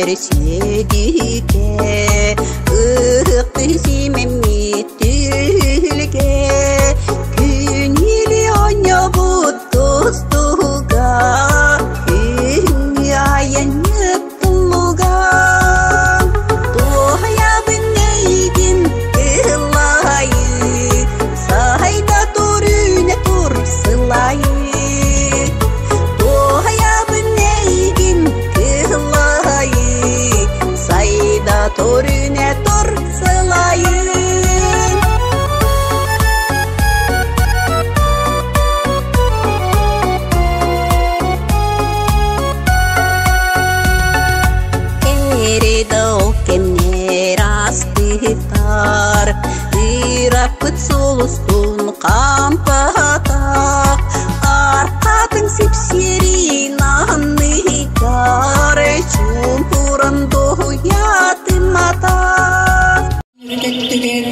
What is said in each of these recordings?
Түһэр сиэдикэ, ыһыктыы симэммит түһүлгэ, күнүлү оонньообут кустуга, күҥҥү айанньыт туллуга. Туһайабын эйигин кыһыллаайы, саһайда тур үүнэ тур сылайы. Туһайабын эйигин кыһыллаайы, сайда тур үүнэ тур сылайы. Кэрэ да ол кэмнэр ааспыттар, Ыыраппыт сулустун хампатах, Арқатын сипсиэрин анныгар Чуумпуран дуһуйатыматах. Өттүгэр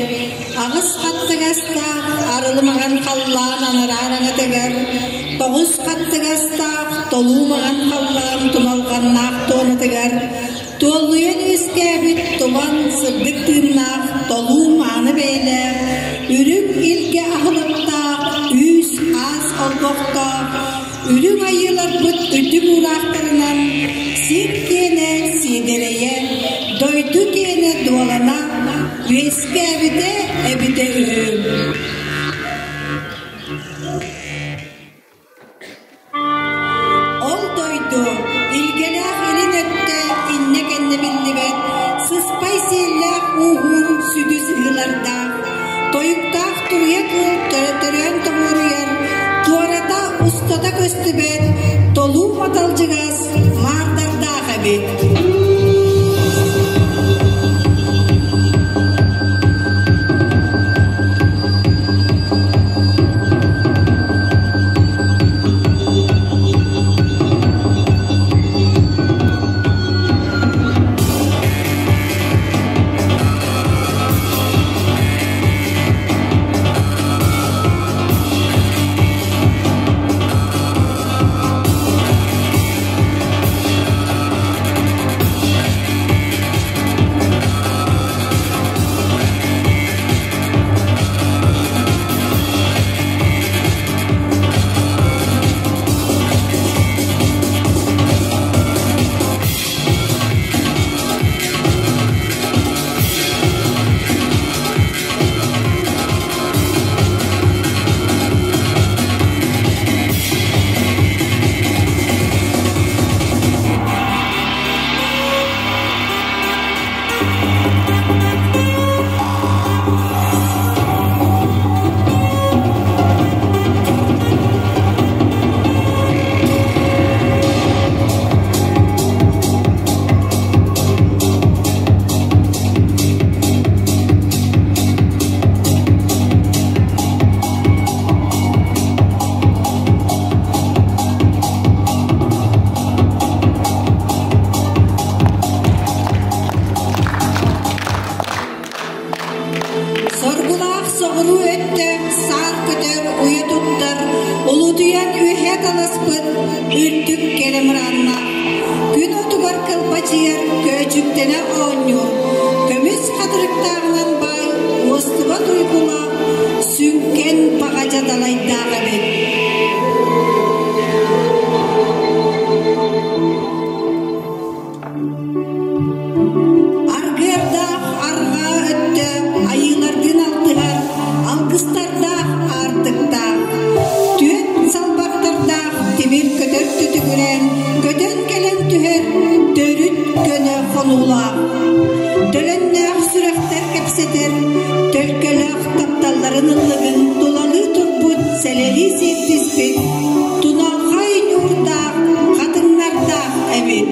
аҕыс хаттыгастаах арылымаҕан халлаан анараа араҥатыгар тоҕус хаттыгастаах толуу маҕан халлаан туналҕаннаах туонатыгар туоллуйан үөскээбит туман сырдык тыыннаах толуу мааны бэйэлээх үрүҥ илгэ аһылыктаах үүс аас олбохтоох үрүҥ айыыларбыт үрдүк уураахтарынан сир киэнэ сиэдэрэйэ, дойду киэнэ дуолана үөскээбитэ эбитэ үһү. Ол дойду илгэлээх илин өттө иннэ-кэннэ биллибэт сыспай сиэллээх ууһуур сүдү сыһыылардаах, тойуктаах туруйа кыыл төрөөн тоҕуоруйар, туората устата көстүбэт толуу маталдьыгас маардардаах эбит. Соргулаах соҕуруу өттө саар көтөр уйа туттар, улуутуйан үөһэ таласпыт үрдүк кэрэ мырааннаах, күн отугар кылбачыйар көөчүктэнэ оонньуур, көмүс хатырыктааҕынан баай уостубат уйгулаах сүҥкэн баҕадьа далайдаах эбит. Аргыардаах арҕаа өттө айыылардыын алтыһар алгыстардаах аартыктаах, түөрт салбахтардаах тимир көтөр түтүгүрээн көтөн кэлэн түһэр төрүт көнө хонуулаах. Төлөннөөх сүрэхтэр кэпсэтэр, төлкөлөөх тапталларын ыллыгын тулалыы турбут сэлэлии сиэттиспит туналхай ньуурдаах хатыҥнардаах эбит.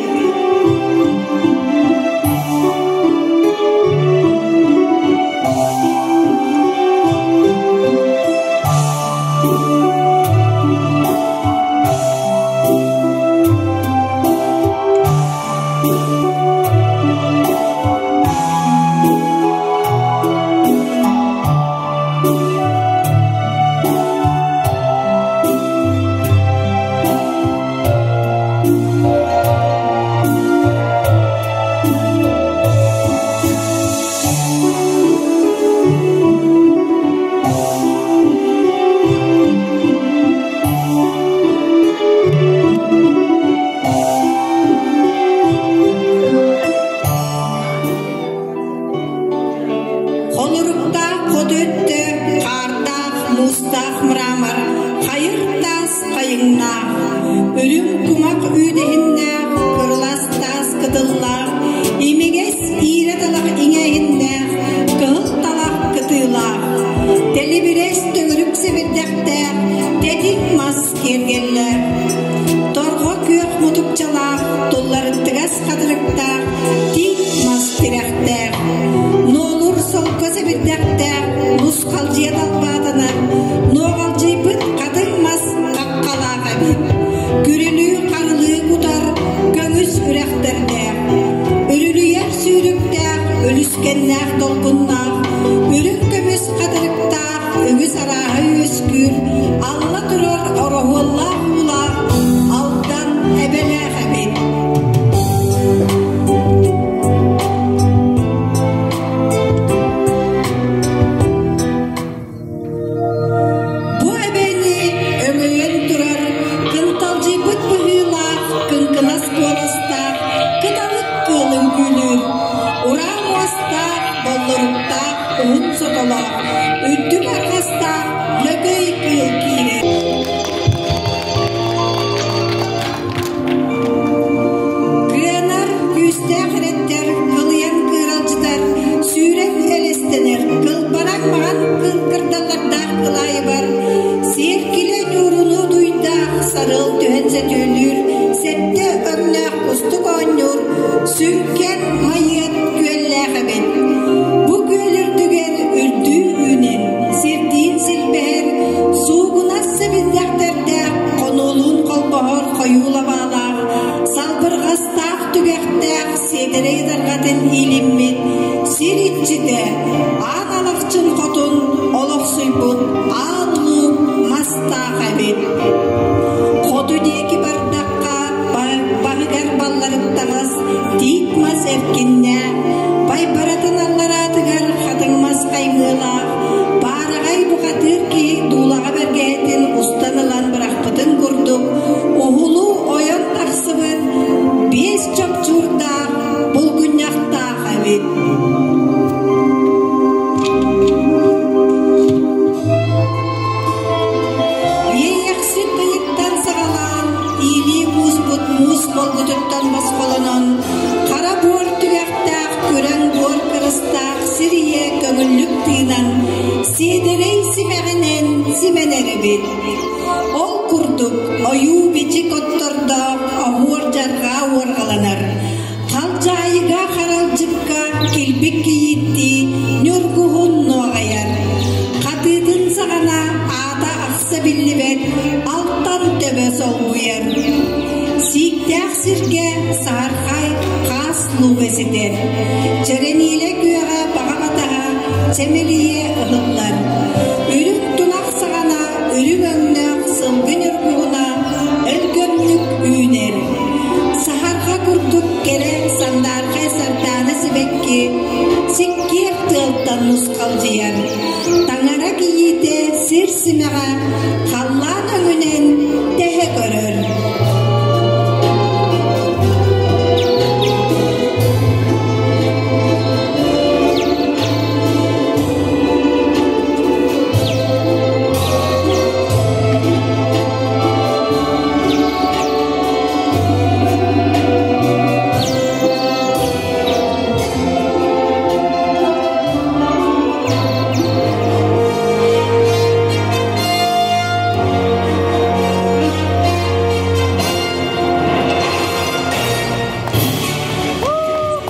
Үлүскэннээх долгуннаах, үрүҥ көмүс хатырыктаах, үгүс арааһа үөскүүр, алла турар ороһуоллаах уулаах Алдан эбэлээх эбит. Бу эбэни өҥөйөн турар кынталдьыйбыт быһыылаах кыҥкынас куоластаах кыталык кыылын күлүүр, ураа муостаах, боллоруктаах уһун сотолоох, үрдүк арҕастаах лөкөй кыыл киирэр. Кыанар күүстээх эрэттэр кылыйан кыыралдьытар, сүүрэн элэстэнэр, кылбараҥ маҕан кырдаллардаах кылаайыбар, сиэркилэ ньууруну дуйдаах сарыал түһэн сөтүөлүүр, сэттэ өҥнөөх кустук оонньуур, сүҥкэн майыат күөллээх эбит. Бу күөл үрдүгэр үрдүү үүнэн, сирдиин силбэһэр, суугунас сэбирдэхтэрдээх, хонуулуун холбоһор хойуу лабаалаах, салбырҕастаах түгэхтээх сиэдэрэй ытарҕатын иилиммит сир иччитэ Аан Алахчын хотун олохсуйбут аал луук мастаах эбит. Хоту диэки бардахха баһыгар балларыттаҕас тиит мас эркиннээх, байбаратын аллараатыгар хатыҥ мас хаймыылаах, баараҕай бухатыыр киһи дуулаҕа бэргэһэтин устан ылан бырахпытын курдук уһулу ойон тахсыбыт биэс чопчуурдаах булгунньахтаах эбит. Иэйэхсит ыйыттан саҕалаан иилии кууспут муус болгутуттан босхолонон, хара буор түгэхтээх күрэҥ буор кырыстаах сир ийэ көҥүллүк тыынан, сиэдэрэй симэҕинэн симэнэр эбит. Ол курдук ойуу-бичик оттордоох оһуор-дьарҕаа уорҕаланар, халдьаайыга харалдьыкка килбик кийииттии ньургуһун нуоҕайар. Хатыытын саҕана аата ахса биллибэт алтан төбө солбуйар. Сииктээх сиргэ саһархай хаас лууга ситэр. Чэрэниилэ күөҕэ баҕа батаһа чэмэлийэ ыһыллар. Үрүҥ тунах саҕана үрүҥ өҥнөөх сылгы ньургуһуна өлгөмнүк үүнэр. Саһарҕа курдук кэрэ сандаархай сардаана сибэкки сиккиэр тыалтан нусхалдьыйар. Таҥара кийиитэ сир симэҕэ халлаан өҥүнэн тэһэ көрөр.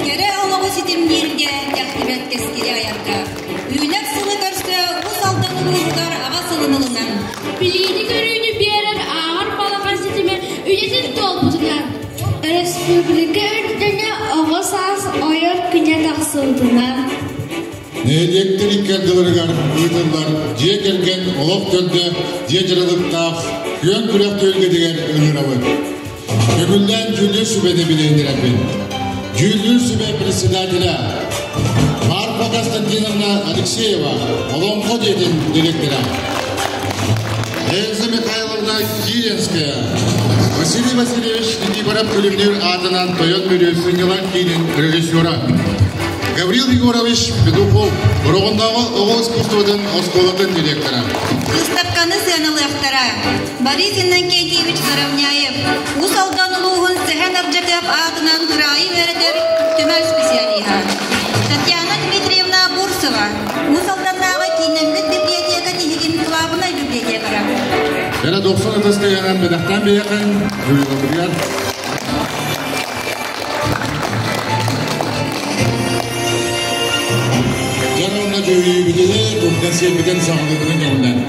Кэрэ олоҕу ситимнииргэ кэхтибэт кэскили айарга. Үүнэр сылы көрсө Уус Алдан улууһугар аҕа сылын ылынан. Билиини-көрүүнү биэрэр ааҕар балаҕан ситимэ үйэтин туолбутунан, өрөспүүбүлүкэ үрдүнэ оҕо саас ойор күнэ тахсыбытынан. Нэһилиэктэр икки ардыларыгар ыытыллар дьиэ кэргэн олох төрдө дьиэ дьаралыктаах күөн күрэх түһүлгэтигэр ыҥырабыт. Көҥүллээн дьүүллүүр сүбэни билиһиннэрэбин. Дьүүллүүр сүбэ председателя Марфа Константиновна Алексеева, Олоҥхо дьиэтин директора. Эльза Михайловна Киренская, Василий Васильевич Никифоров Күлүмнүүр аатынан Тойон Мүрү сынньалаҥ киинин режиссера. Гаврил Егорович Петухов, Бороҕоннооҕу оҕо искусствотын оскуолатын директора. Быыстапканы сыаналыахтара. Борис Иннокентьевич Заровняев, Уус Алдан улууһун Сэһэн Ардьакыап аатынан кыраайы үөрэтэр түмэл специалиһа. Татьяна Дмитриевна Бурцева, Уус Алданнааҕы кииннэммит библиотека тиһигин кылаабынай библиотекара. Бэрэ 90 ытыс тыйанан бэдэхтэн бэйэхин, жюриларбытыгар. Дьон уонна дьүһүйүүбүтүнү туһунан сиэрбитин саҕалыытынан көҥүллэн.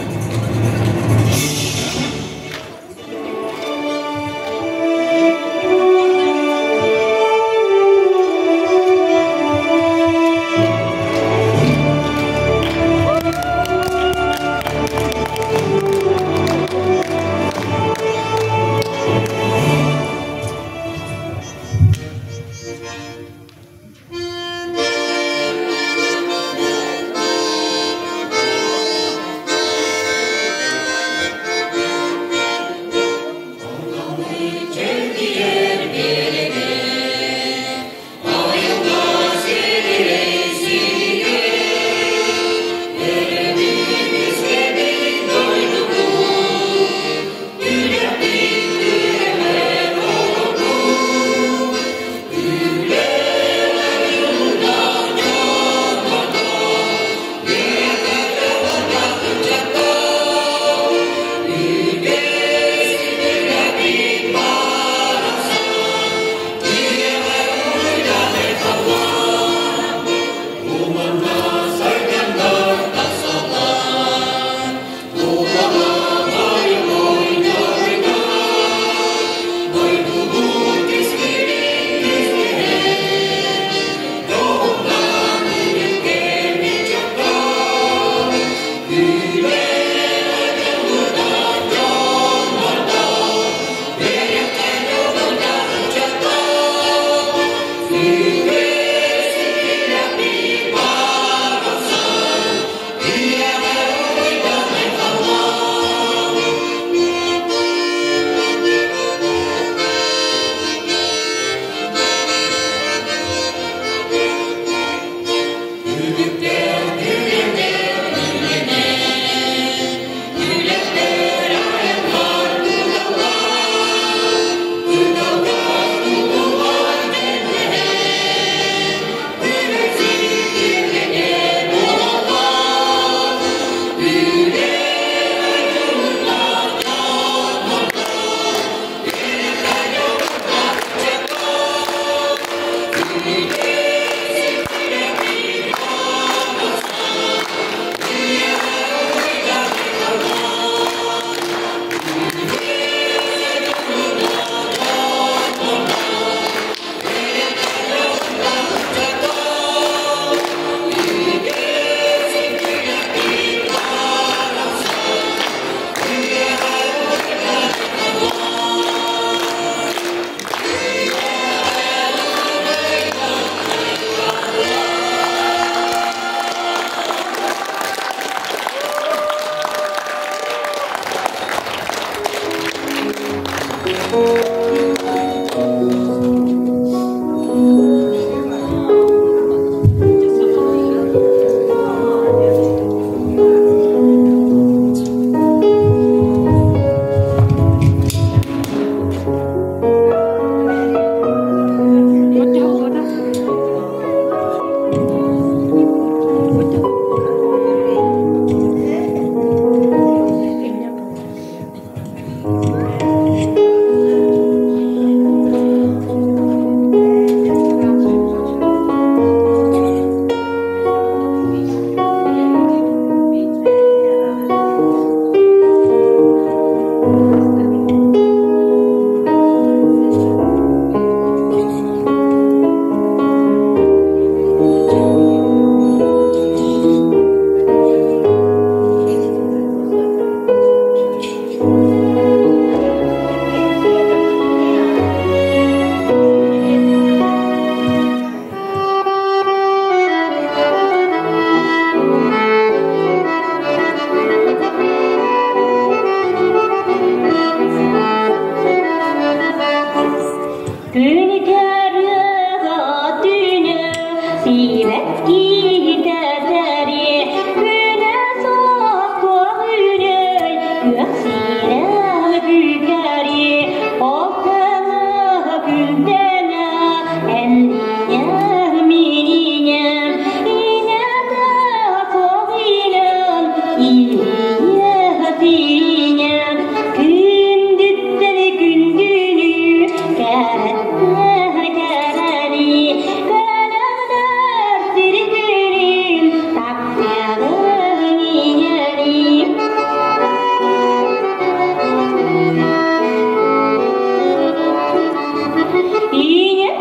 Сиибэт киһитэ сэрии, күнэ суох туох үүнэй, күөх сирэҕи күүкэри, ол тыҥа күнтэнэ, энниҥэ миниҥэ, инэтэ суох илэн, илиҥэ сириҥэ, күндүттэн күндүнү, кэрэттэр кэрэни, кэлэннэр сирдэрин, таптыаҕыҥ ийэни. Ийэ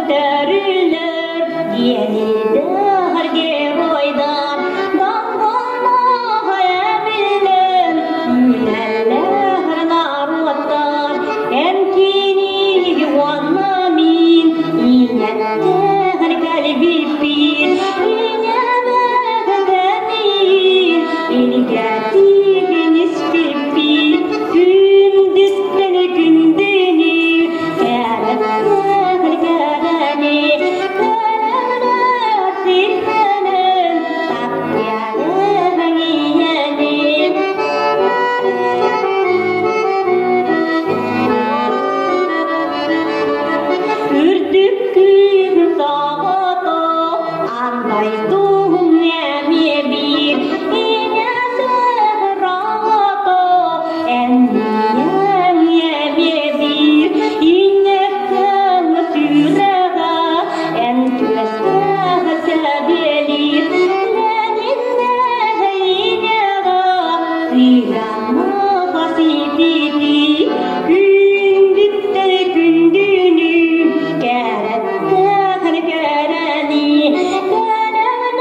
төрүллэр, диэнидэр геройдар, даңғыллаах эбиллэн, үүнэллэр норуоттар. Эн кини уонна мин, ийэттэр кэлбиппит, ийэбэҕэ мин, илгэтигин испиппит, күндүстэн күндүнү, кэрэттэр кэрэни, кэлэннэр сирдэнэн, таптыаҕыҥ ийэни. Үрдүк күн саҕата, андай туһун эмиэ биир, ийэтэ ыраата, энниҥ эмиэ биир, иннэттэн сүрэҕэ, эн түөстээх сэбиэлиир, Лениннээх ийэҕэ, сыһыаннаах ситити, күндүттэн күндүнү, кэрэттэр кэрэни, кэлэннэр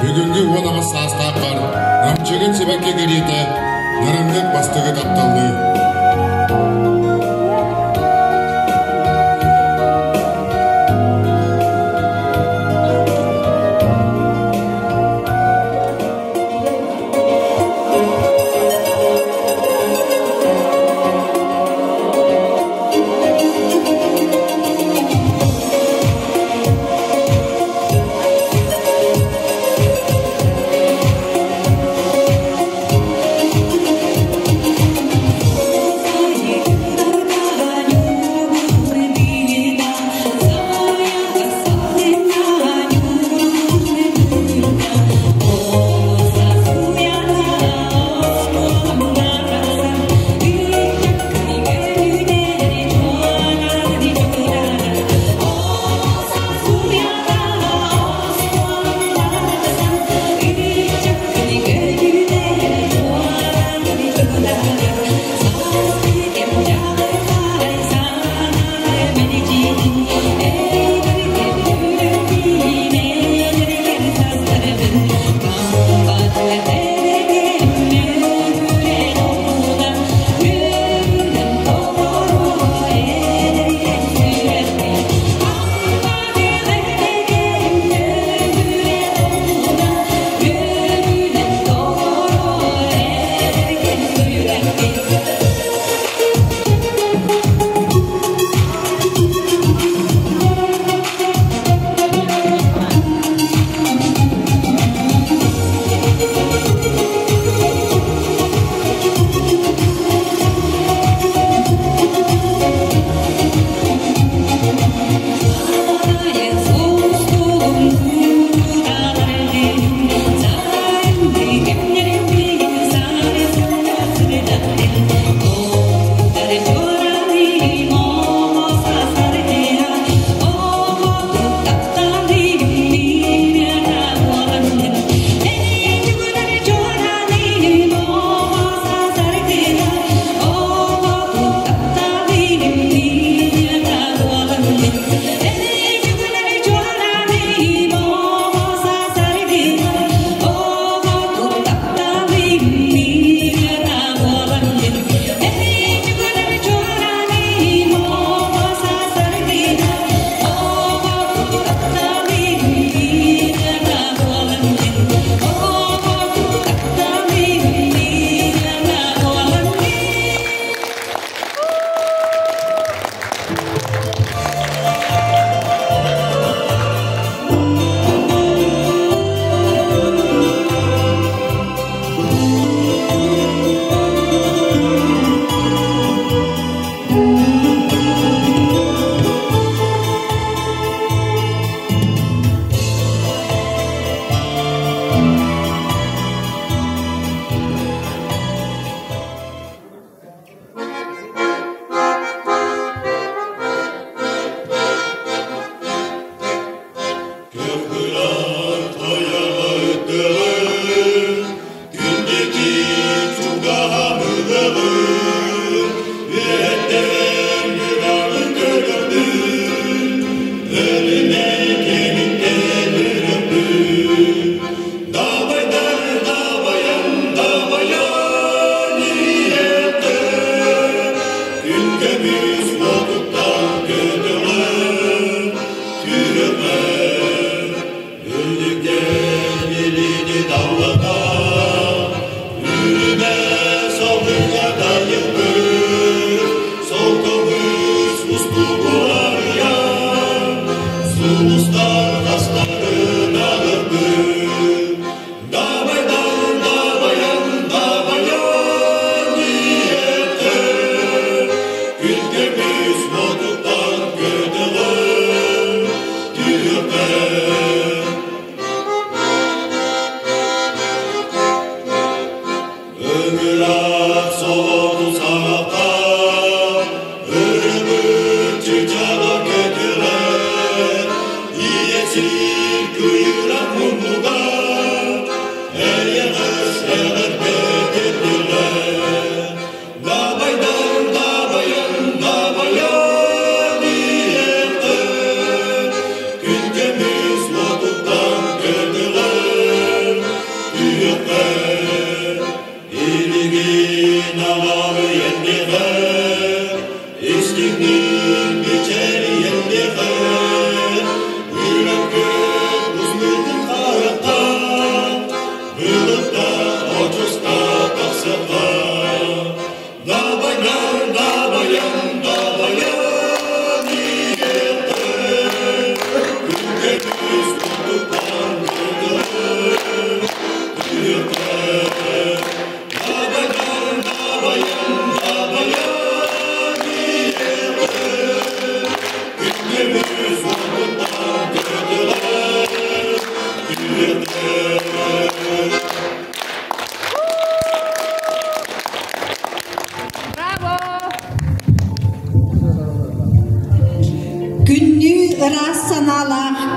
Бүгүҥҥү 18 саастааххар намчыгын сибэкки кэриэтэ нарыннык бастыгы тапталлыы.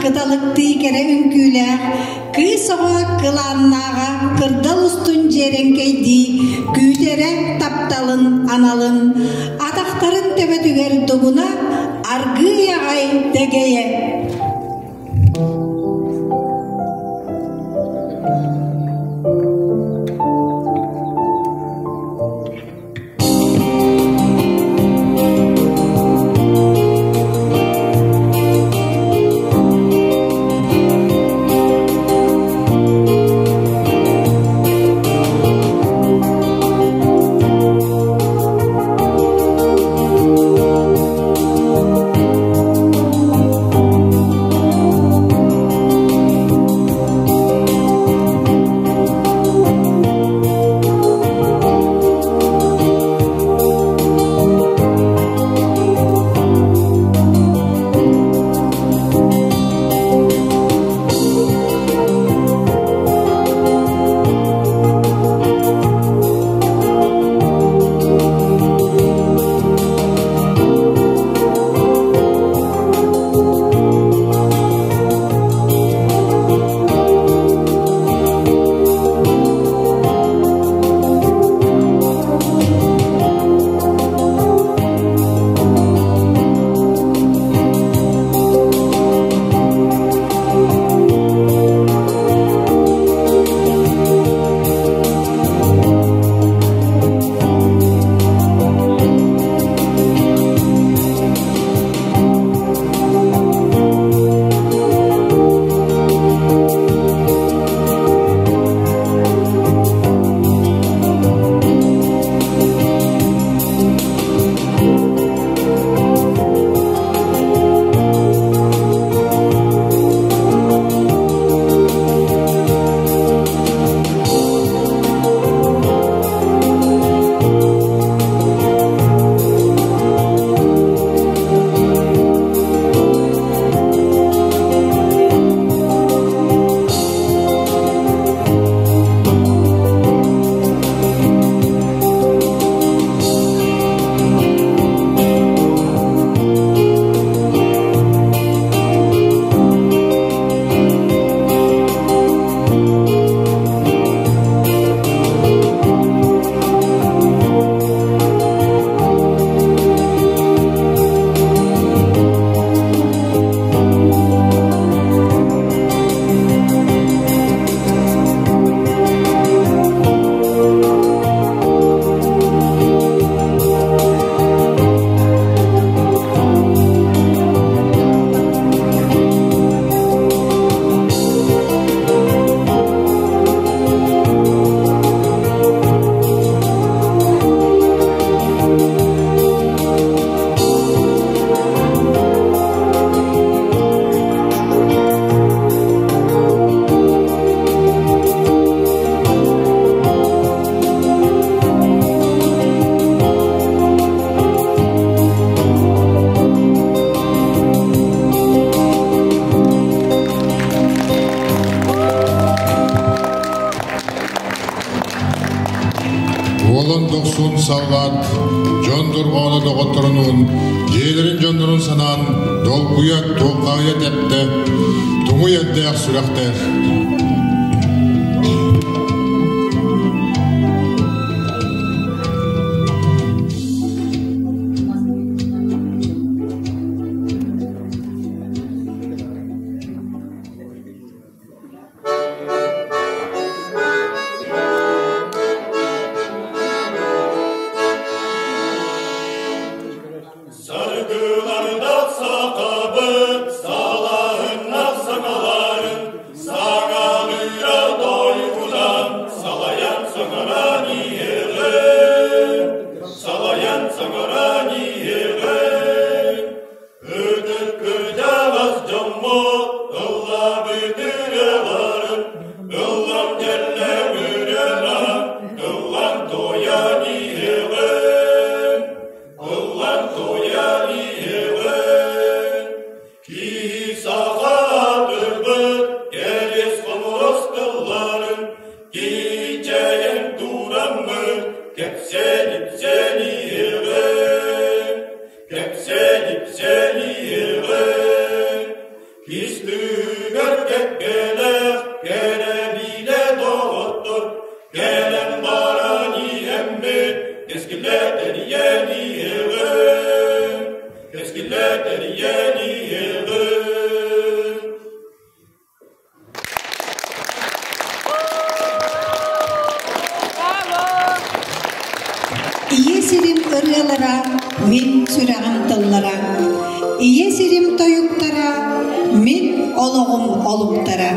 кыталыктыы кэрэ үҥкүүлээх, кыыс оҕо кылааннааҕа кырдал устун дьиэрэҥкэйдии күүтэрэ тапталын аналын, атахтарын төбөтүгэр дугуна аргыый аҕай дэгэйэ. Уолан дохсун саллаат, дьон дорҕооно доҕотторунуун, дьиэлэрин дьоннорун санаан, долгуйа, туоххаһыйа тэптэ, туҥуй эрдээх сүрэхтээх. Sargılarda sakabı, salahınlar sakaların, sakalıya doygudan, salayan sakaran yeri, salayan sakaran yeri. Ödük kırcavaz cammo, Allah bidiraların, Allah celle ürela, Allah doyan yeri. Allah doyan yeri. Ki sağadırбыт, келес komurostulların, Geceyen duramı, kepsenip seni yerim, kepsenip seni yerim. Kistü Көстүбэт кэккэлээх кэрэбиилэ доҕоттор, кэлэн баран иһэммит, кэскиллэтэр иэниэҕин, кэскиллэтэр иэниэҕин. Ийэ сирим ырыалара, мин сүрэҕим тыллара. Ийэ сирим тойуктара, мин олоҕум олуктара.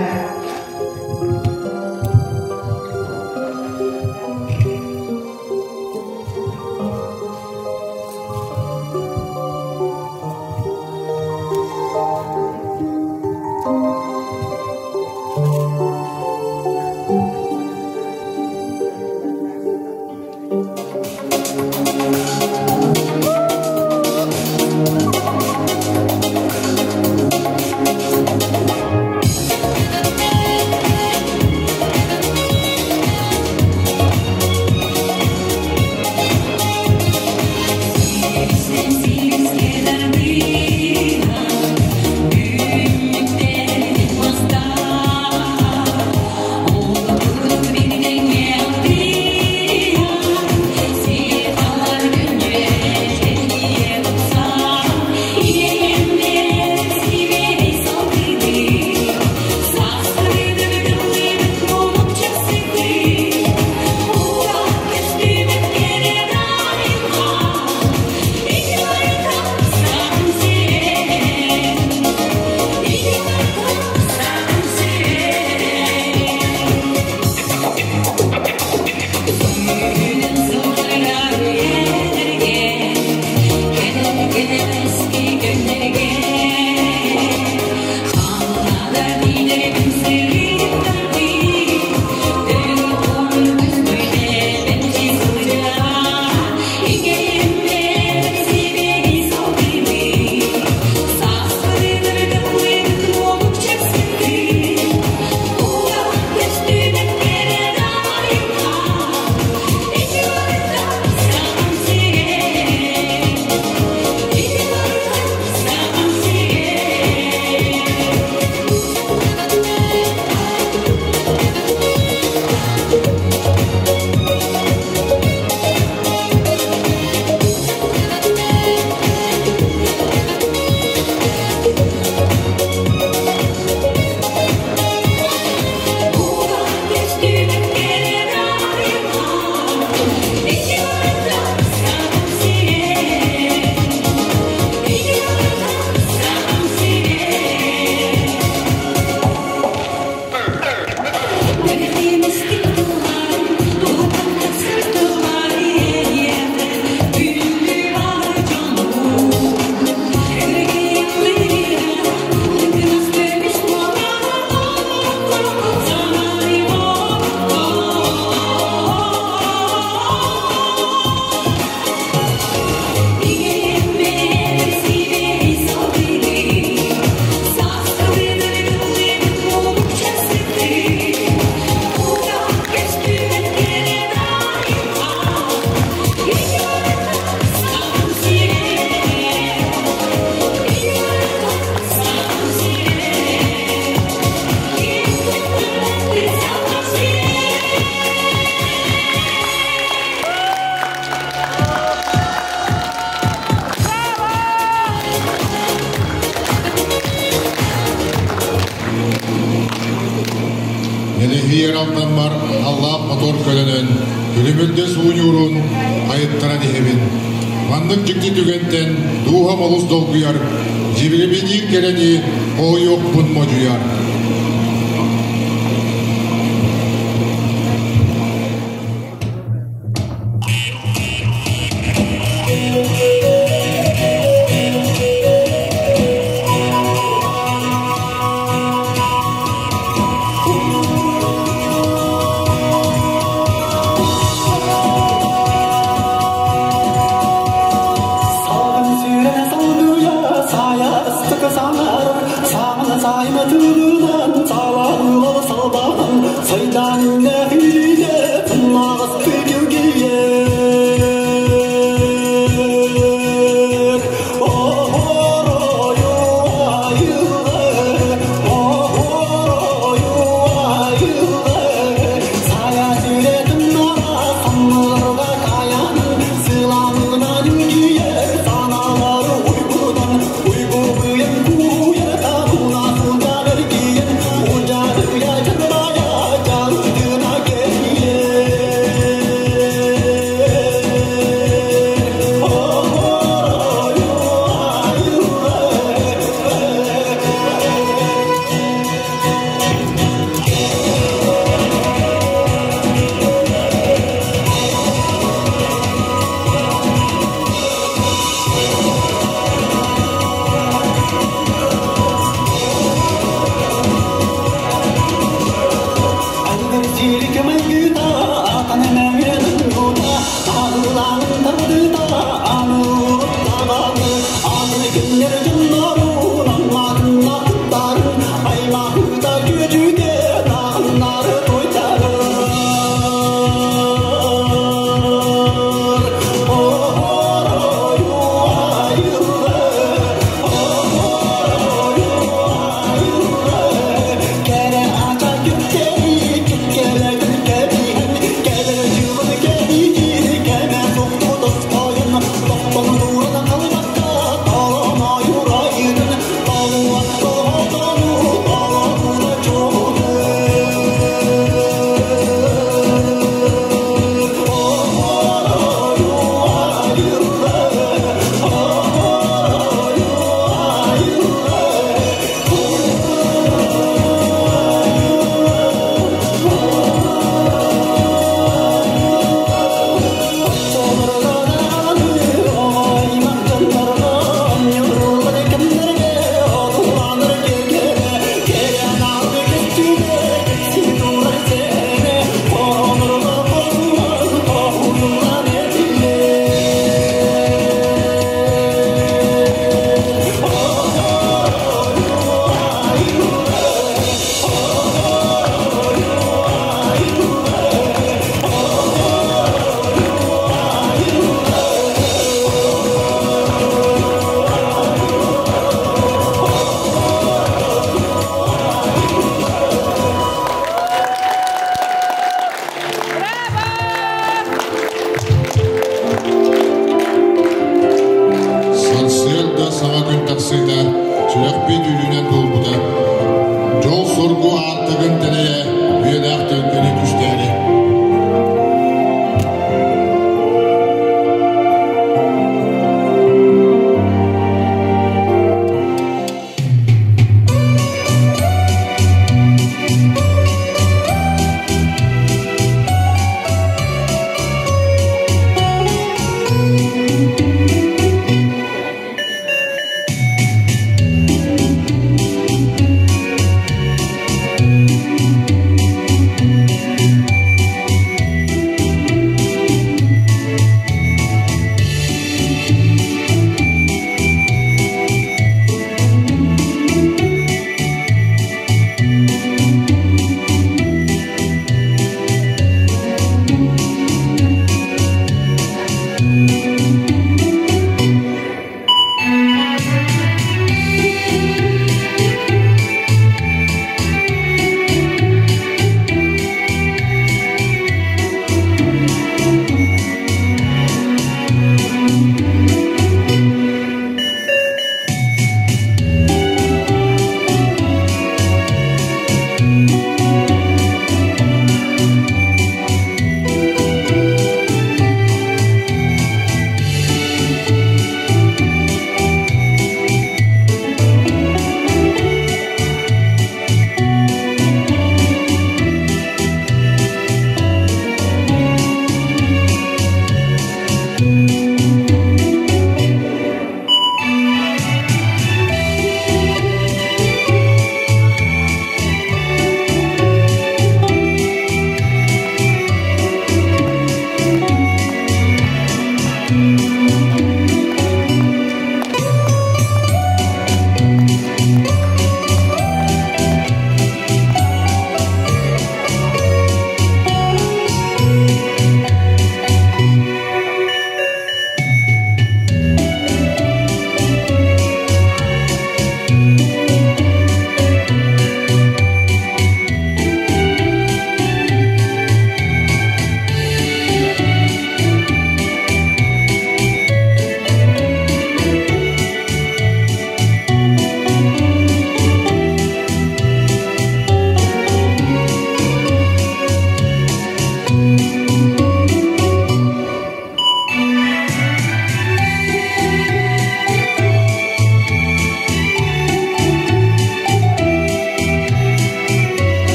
Нэлэһийэр алтаммар аллаах мотор көлөнөн, күлүмүрдэс ууньуурун айыттаран иһэбин. Маннык дьикти түгэнтэн дууһам олус долгуйар, дьибилибиниир кэрэни хоһуйуохпун модьуйар.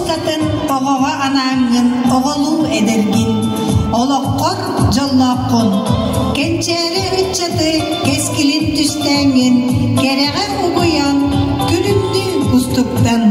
устатын оҕоҕо анааҥҥын оҕолуу эдэргин, олоххор дьоллооххун. Кэнчээри ыччаты кэскилин түстээҥҥин, кэрэҕэ угуйан, күлүмнүү кустуктан.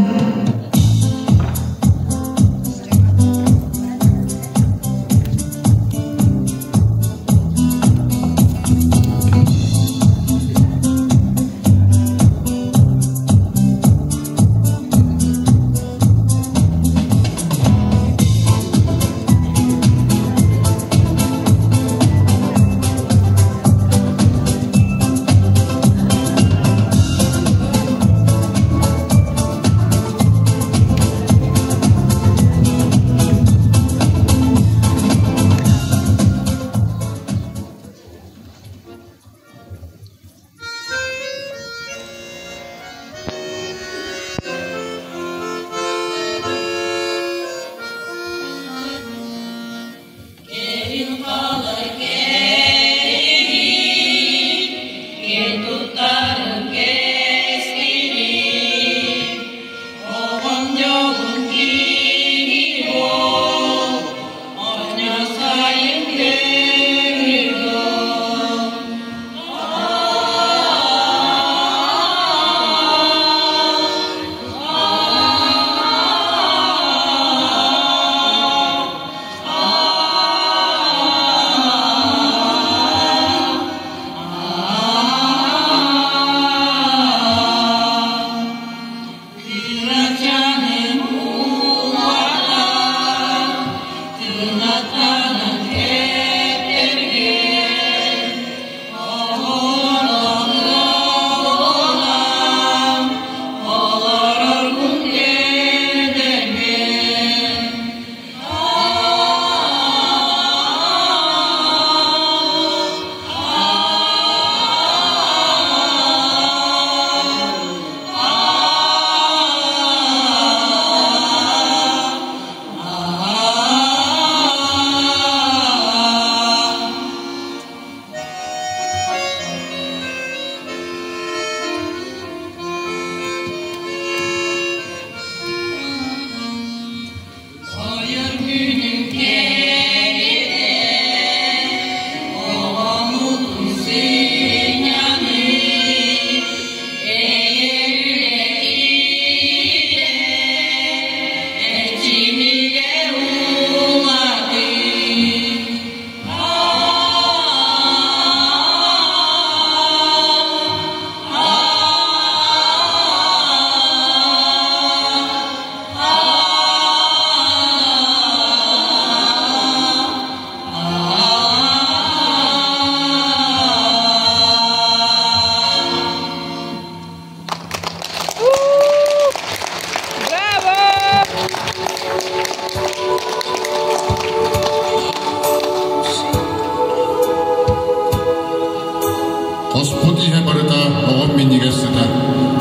Хоспут иһэ барыта оҕом минньигэс сыта,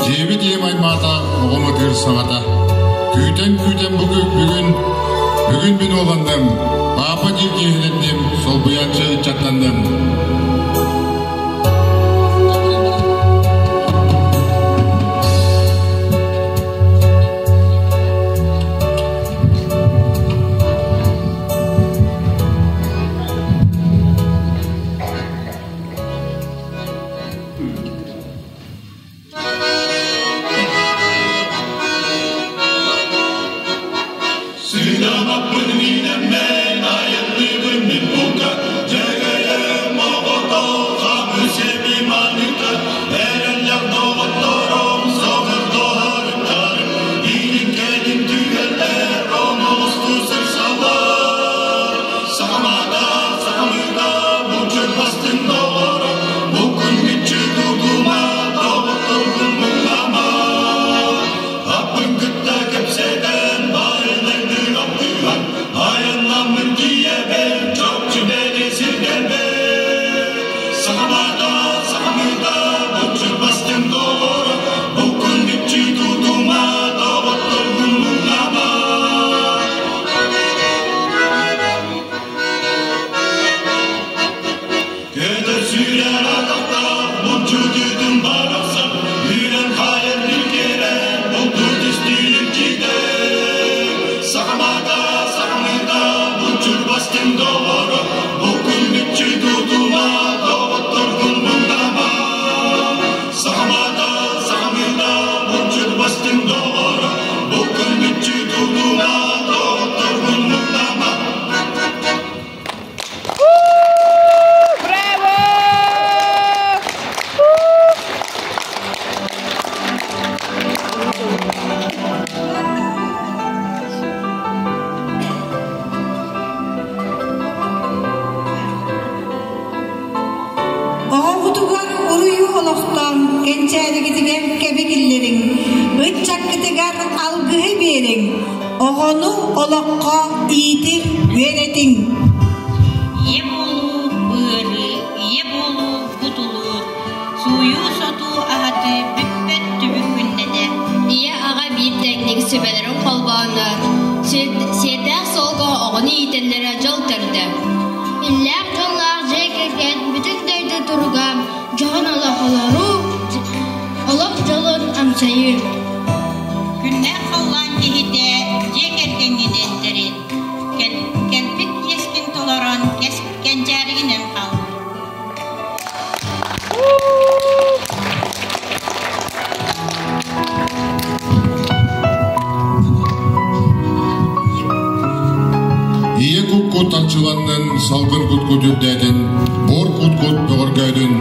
дьиэбит ийэм аймаата оҕом ытыыр саҥата. Күүтэн-күүтэн бүгүн, бүгүн мин уоланным, паапа диир киһилэнним, солбуйааччы ыччаттанным. Сынамаппын минеммен, айыллыбын мин бука, Дьэгэйэм оҕото бастыҥ доҕоро, бу күн мүччү тутума, доҕотторгун муҥнама. Оҕоҕутугар уруйу олохтоон, кэнчээригитигэр кэби киллэриҥ, ыччаккытыгар алгыһы биэриҥ, оҕону олоххо иитиҥ, үөрэтиҥ. Ийэ буолуу ыарыы, ийэ буолуу кутулуур, сууйуу-сотуу аһатыы бүппэт түбүк күннэтэ. Ийэ аҕа биир тэҥник сүбэлэрин холбооннор, сиэрдээх суолга оҕону иитэллэрэ дьол төрдө. Иллээх дьоллоох дьиэ кэргэн бүтүн дойду туруга дьоһун олох олоруу, олох дьолун амсайыы. Күннээх халлаан киһитэ дьиэ кэргэҥҥинэн тэрин, кэлбит иэскин толорон кэнчээригинэн хаал. Ийэ кут-кут арчыланнын, салгын кут-кут үрдээтин, буор кут-кут бөҕөргөөтүн.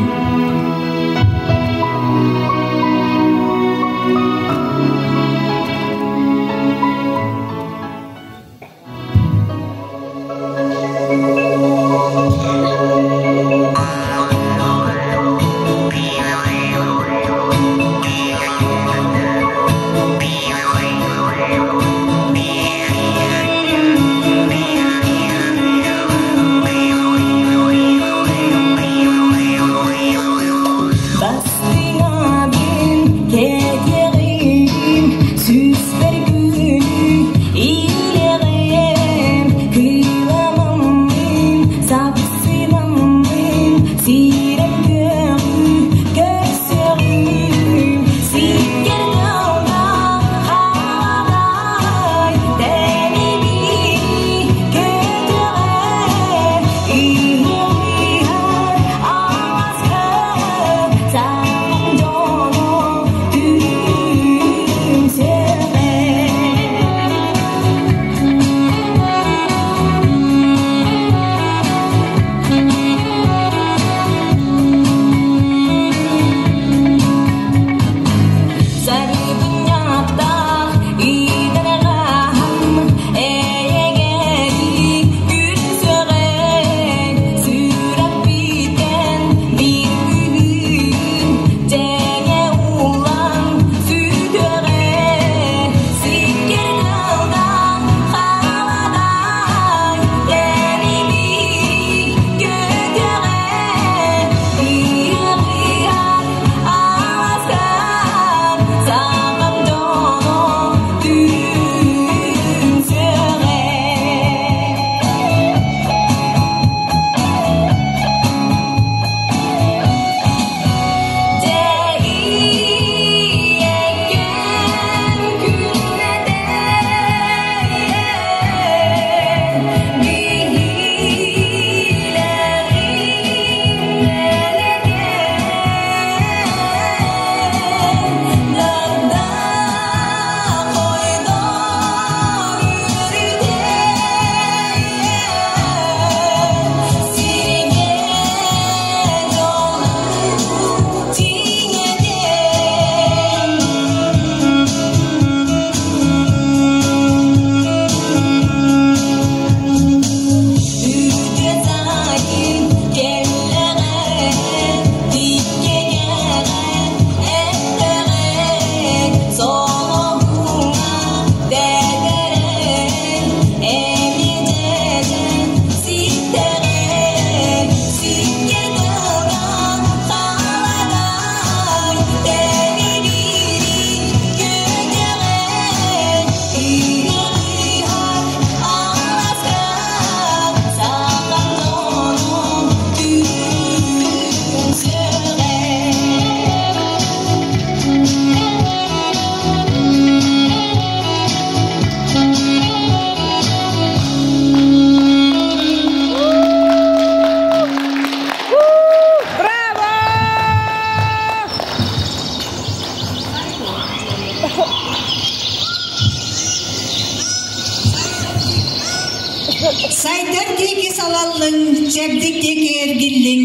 Сайдар диэки салаллыҥ, чэбдик диэки эргиллиҥ,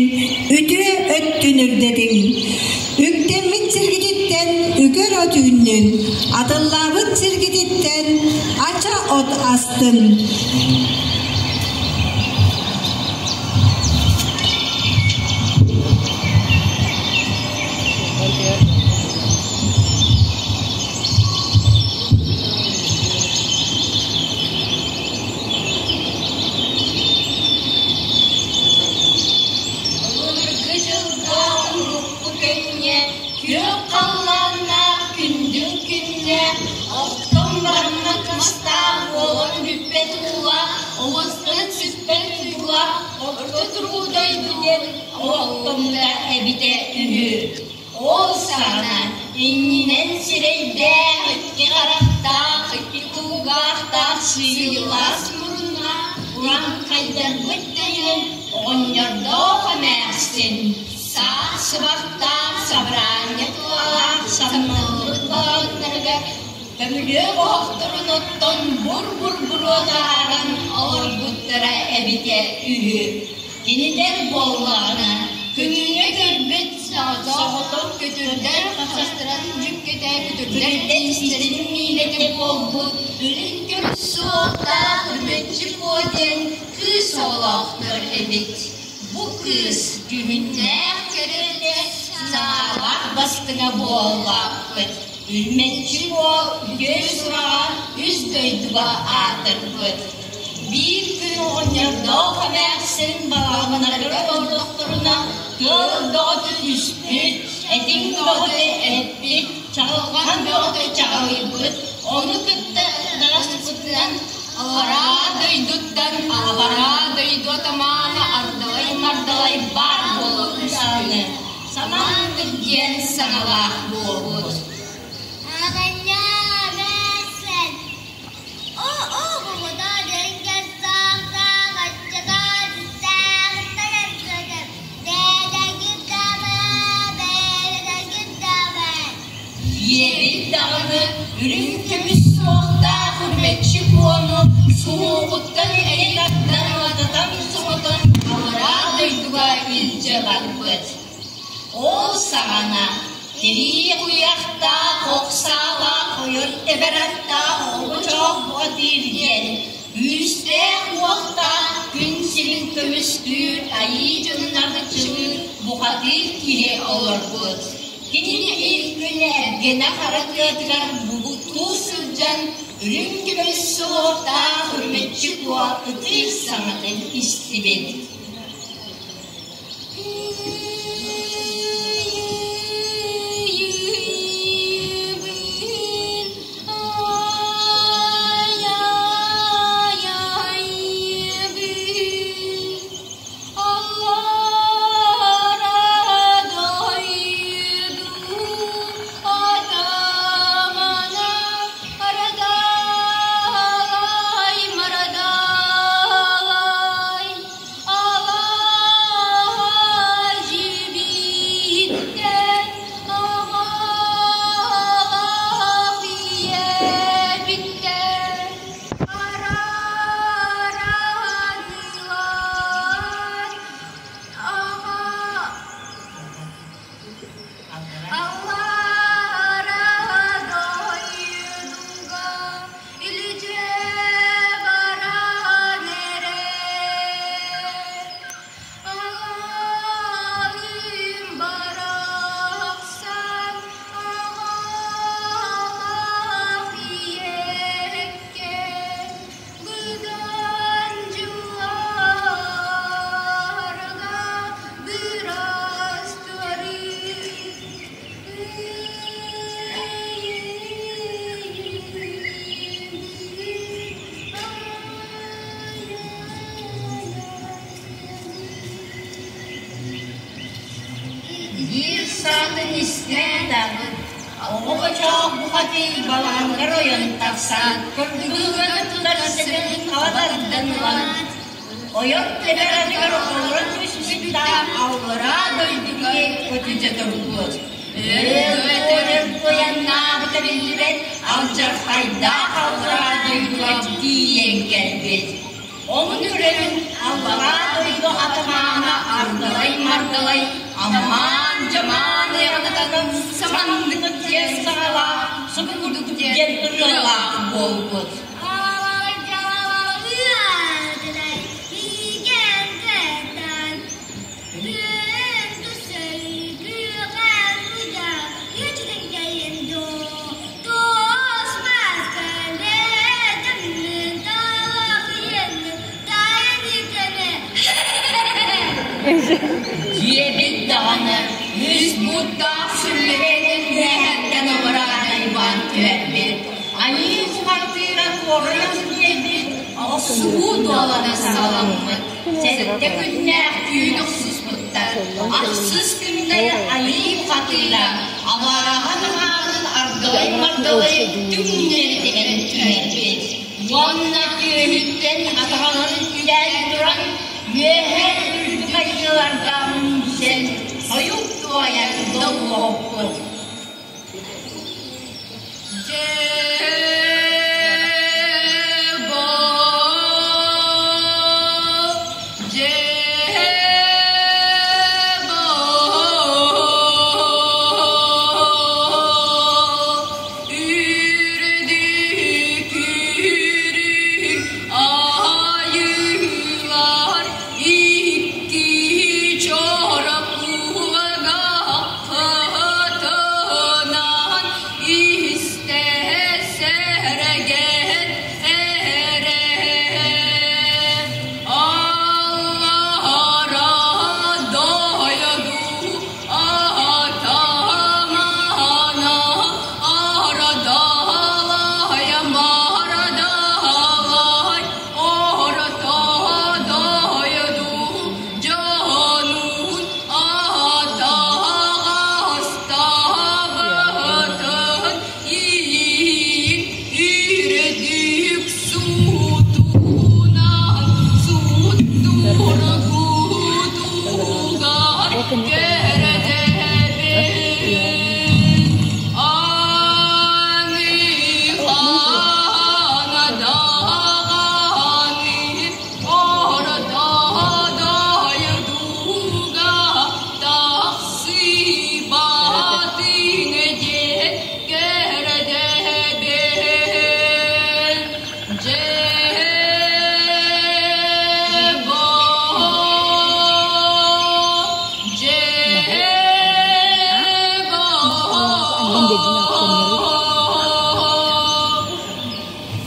үтүө өттүн үрдэтиҥ. Үктэммит сиргититтэн үкэр от үүннүн, атыллаабыт сиргититтэн ача от астын. Былыргы дьылга урукку кэмҥэ күөх халлааннаах күндүл күннээх оттон бараммат мастаах буолан бүппэт уулаах оҕустан сүппэт уулаах орто туруу дойду диэн оттоммута эбитэ үһү. Ол саҕана иннинэн сирэйдээх, икки харахтаах, икки кулгаахтаах сыылаас муруннаах ураҥхайдарбыт тэҥин оҕонньордоох эмээхсин саах сыбахтаах сабраанньа тулалаах самналлыбыт балаҕаннарыгар көмүлүөк оһохторун оттон бур-бур буруо таһааран олорбуттара эбитэ үһү. Кинилэр буоллаҕына күнүҥҥэ көрбүт соҕотох көтүрдэр хастарын дьүккэтэ көтүрдэр истэрин миинэтэ буолбут үрүҥ көмүс суохтаах үрүмэччи куо диэн кыыс оҕолоохтор эбит. Бу кыыс дьүһүннээх кэрэтэ саҥалаах бастыҥа буоллаахпыт. Үрүмэччи куо үтүө сураҕа үс дойдуга аатырбыт. Биир күн оҕонньордоох эмээхсин балаҕаннарыгар олордохторуна тыал бөҕөтө түспүт, этиҥ бөҕөтө эппит, чаҕылҕан бөҕөтө чаҕылыйбыт, ону кытта даҕаспытынан аллараа дойдуттан аллараа дойду атамаана ардалай-мардалай баар буола түспүт, самаандык диэн саҥалаах буолбут. Аҕанньаа, эмээхсин, Ийэбит даҕаны үрүҥ көмүс суохтаах үрүмэччи куону суһуоҕуттан эрэй-аттан ататан-соҥотон аллараа дойдуга илдьэ барбыт. Ол саҕана тирии куйахтаах, ох саалаах, ойор тэбэр аттаах оҕочоох бухатыыр диэн күүстээх-уохтаах күн сирин көмүскүүр айыы дьонун аргыччылыыр бухатыыр киһи олорбут. Кинини биир күн эргэнэ хара тыатыгар бугуттуу сылдьан үрүҥ көмүс суһуохтаах үрүмэччи куо ытыыр саҥатын истибит. Биир саатын истэн даҕаны оҕочоох бухатыыр балаҕаныгар ойон тахсан, кыргыһыыга тутар сэбин хаба тардан ылан, ойор тэбэр атыгар олорон түспүт да аллараа дойдуга көтүтэ турбут. Өр-өтөр туйаннаабыта биллибэт алдьархайдаах аллараа дойдуга тиийэн кэлбит. Ону көрөн аллараа дойду атамаана ардалай-мардалай аммаан-дьамаан ыаҕанатан саманнык диэн саҥалаах, субу курдук диэн ырыалаах буолбут. Дьиэбит даҕаны үс бууттаах сүллүбэтин үөһэттэн абыраан айбаан түһэрбит, айыы бухатыыра туорайан биэрбит, охсуһуу дуолана саҕаламмыт. Сэттэ күннээх түүн охсуспуттар, ахсыс күннэрэ айыы бухатыыра абаараҕа таһаарын ардылай-мардылай түҥнэри тэбэн түһэрбит. Уонна түөһүттэн атаҕаларын түлээн туран үөһээ үрдүк айыыларга үҥсэн хойук туойан доллоһуппут.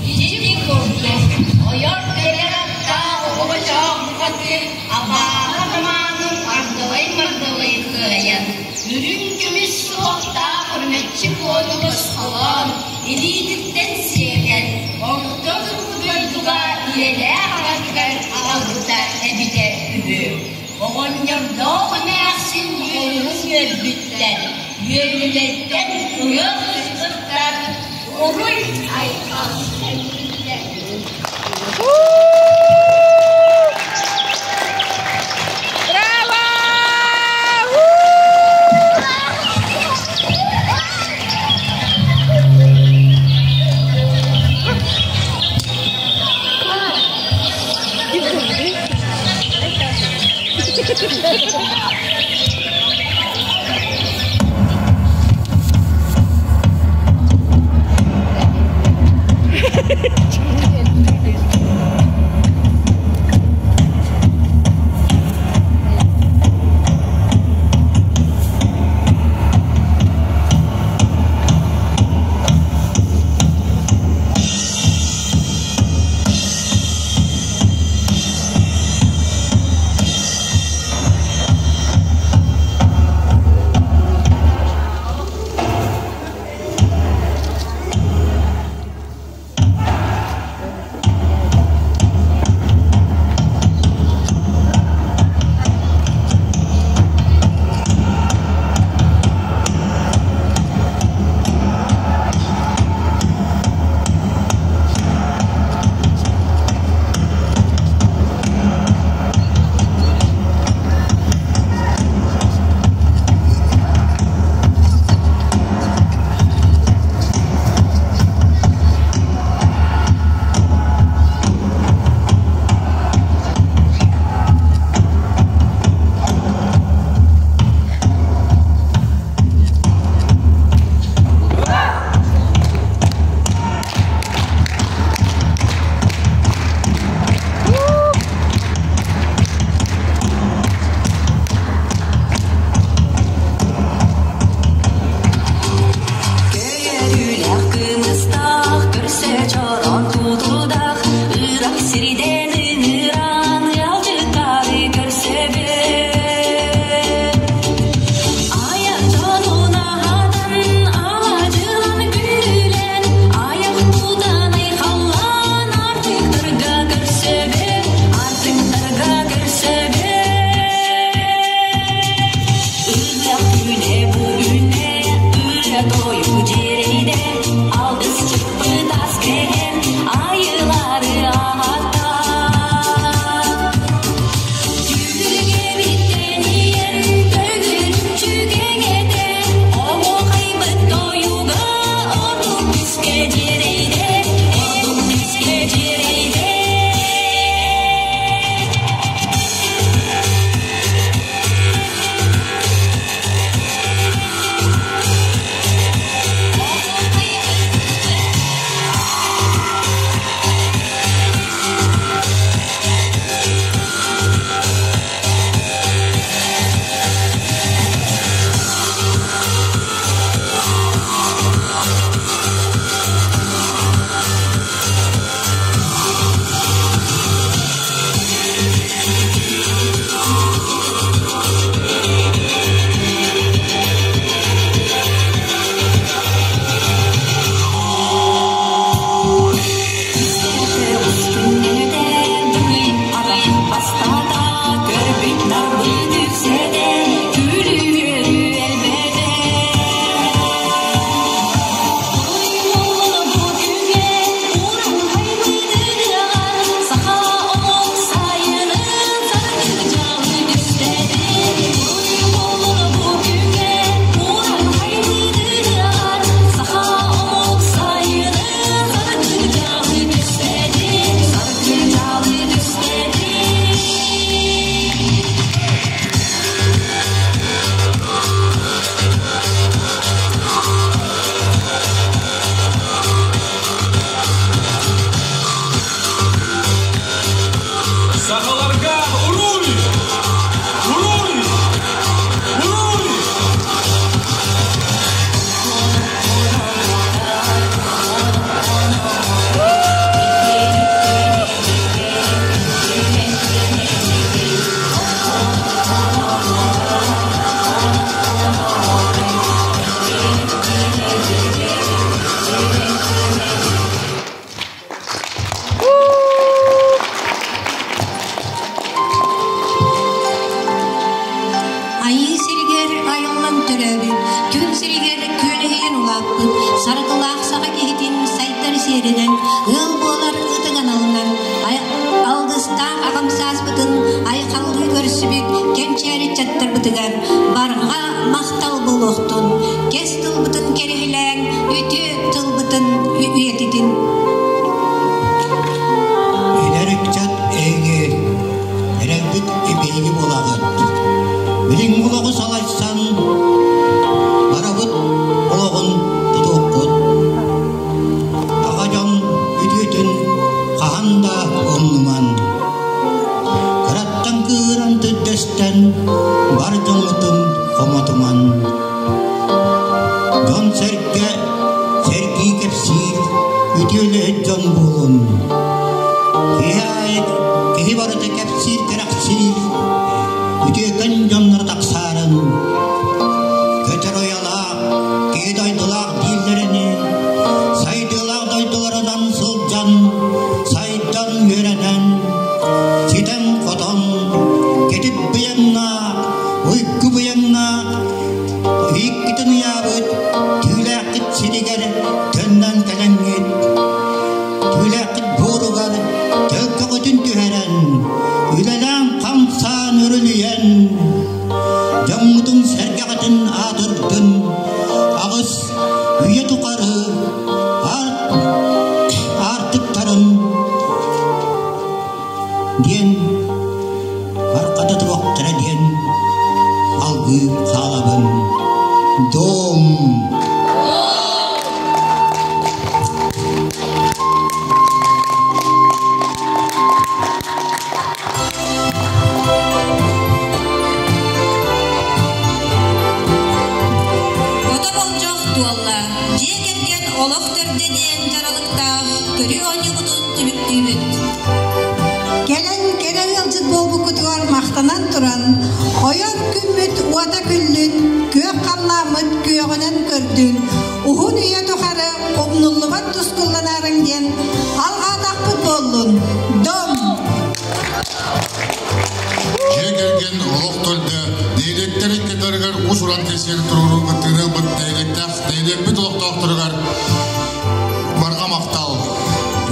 Ити курдук, ойор-тэйэр аттаах оҕочоох бухатыыр абааһы атамаанын ардылай-мардылай кыайан, үрүҥ көмүс суохтаах үрүмэччи куону босхолоон, илиититтэн сиэтэн, орто туруу дойдуга ийэлээх аҕатыгар аҕалбыта эбитэ үһү. Оҕонньордоох эмээхсин олуһун үөрбүттэр, үөрүүлэриттэн ыһыах ыспыттар, уруй айхал кэлбиттэр. дьиэрэйдэ, ордук күүскэ дьиэрэйдэ. Сахаларга уруй! Уруй! Уруй! Айыы сиригэр айыллан төрөөбүт, күн сиригэр күөлэһийэн улааппыт, саргылаах саха киһитин сайдар сиэринэн, ыал буолар ытык аналынан, алгыстаах аҕам сааспытын айхаллыы көрсүбүт кэнчээри ыччаттарбытыгар барҕа махтал буолуохтун, кэс тылбытын кэрэһилээн, үтүө тылбытын үйэтитин. Эдэр ыччат эһиги эрэлбит биһиги буолаҕыт. Билиҥҥи олоҕу салайсан, барабыт олоҕун тутуохпут. Аҕа дьон үтүөтүн хаһан да умнуман. Кыраттан кыыран түрдэстэн, бар дьоҥҥутун хомотуман. Дьон-сэргэ сэргии кэпсиир, үтүөлэһит дьон буолун. Киһи аайы киһи барыта кэпсиир кэрэхсиир, үтүөкэн дьоннор тахсаарын, көтөр уйалаах, киһи дойдулаах дииллэрини, сайдыылаах дойдуларынан сылдьан, сайдан үөрэнэн, ситэн-хотон, кэтит быйаҥнаах, уйгу быйаҥнаах, Ииккитин ыйаабыт түүлээххит сиригэр төннөн кэлэҥҥит, түүлээххит буоругар төлкөҕүтүн түһэрэн, үлэлээн-хамсаан үрүлүйэн, дьоҥҥутун сэргэҕитин аатырдын, аҕыс үйэ тухары аартыктарын диэн бархата туруохтара диэн алгыы хаалабын. Дом! Ото болдьох туолла. Дьиэ кэргэн олох төрдө диэн дьаралыктаах көрүү оонньуубутун түмүктүүбүт. Кэлэн кэрэ ыалдьыт буолбуккутугар махтанан туран, ойор күммүт уота күллүн, күөх халлааммыт күөҕүнэн көрдүн, уһун үйэ тухары умнуллубат тускулланаарыҥ диэн алҕаатахпыт буоллун. Дом! Дьиэ кэргэн олох төрдө нэһилиэктэр иккитэригэр уус-уран кэсиэри туруоруу кыттыыны ылбыт нэһилиэктээх нэһилиэкпит олохтоохторугар барҕа махтал.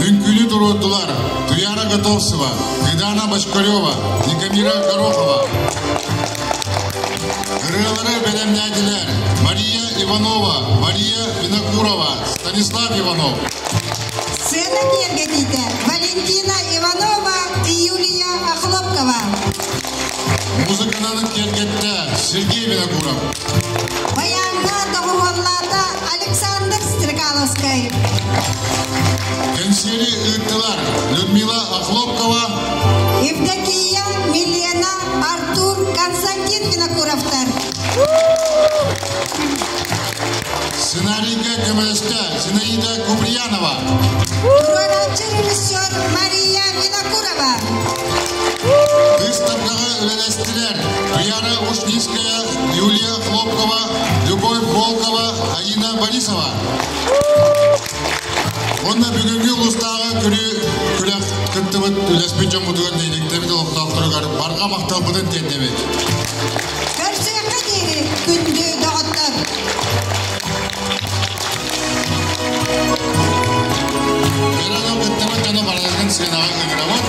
Үҥкүүнү туруордулар Туяра Готовцева, Гыдана Бочкарева, Никамира Горохова. Ырыалары бэлэмнээтилэр Мария Иванова, Мария Винокурова, Станислав Иванов. Сцена киэргэтиитэ Валентина Иванова и Юлия Охлопкова. Музыканан киэргэттэ Сергей Винокуров. Баяҥҥа доҕуһуоллаата Александр Стрекаловскай. Кэнсиэри ыыттылар Людмила Охлопкова, Евдокия, Милена, Артур, Константин Винокуровтар. Сценарийга көмөлөстө Зинаида Куприянова. Туруорааччы режиссер Мария Винокурова. Выставкаҕа үлэлэстилэр Туяра Ушницкая, Юлия Хлопкова, Любовь Волкова, Аина Борисова. Уонна бүгүҥҥү улуустааҕы көрүү күрэх кыттыбыт үлэспит дьоммутугар нэһилиэктэрбит олохтоохторугар барҕа махталбытын тиэрдэбит. Көрсүөххэ диэри күндү доҕоттор! Кыра кыттыбыт дьону барыларын сыанаҕа ыҥырабыт.